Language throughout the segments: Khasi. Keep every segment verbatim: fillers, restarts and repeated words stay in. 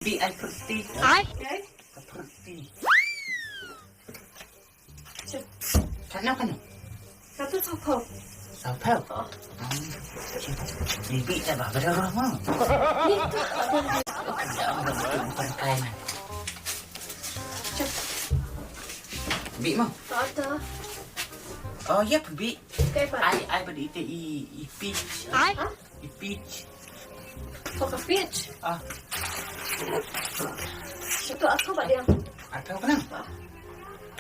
Bi ai fruity. Ai. Fruity. Katno, katno? Katno, saw phew. Saw phew? Oh. Bi ai ba ba da roh mo. Ni tu. Ba ba da roh mo. Bi mo. Ada. Oh, ya, bi. Ai, ai ba di te i, i peach. Ai? I peach. Pok a peach. Ah. Situ aku ba dia. Aku kenal.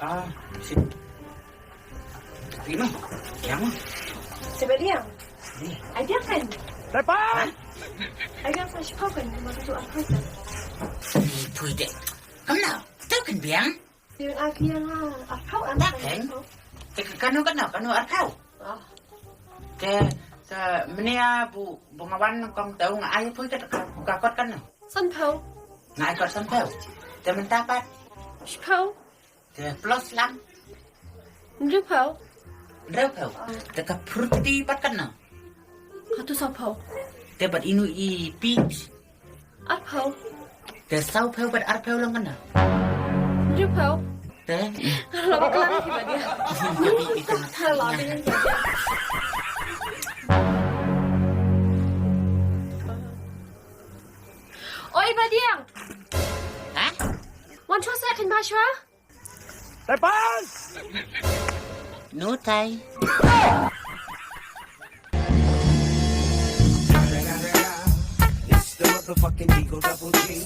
Ah, si. Terima. Yang. Siapa dia? Ni. Ada kan? Lepas. Ada kan siapa kan? Masa tu aku kan. Pui dek. Kamu nak? Tahu kan biang? Biang aku yang apa? Dah kan? Te kano kano kano arkau. Ah. Te te menia bu bu ngawan kong tau nga ai pui te ka kot kano. San pau. Nga ai kot san pau. Te menta pat. Shi pau. Te plus lang. Ndu pau. Ndu pau. Te ka fruity pat kano. Katu saw pau. Te bat inu i peach. Arphew. Te saw phew bad arphew lang kane. Hynriew phew. Te. Kalau bakal lagi ba dia. Oi, Badiang. Hah? Wan shuwa sa kan ba shuwa? Lepas! No tai. It's the motherfucking Eagle Double G.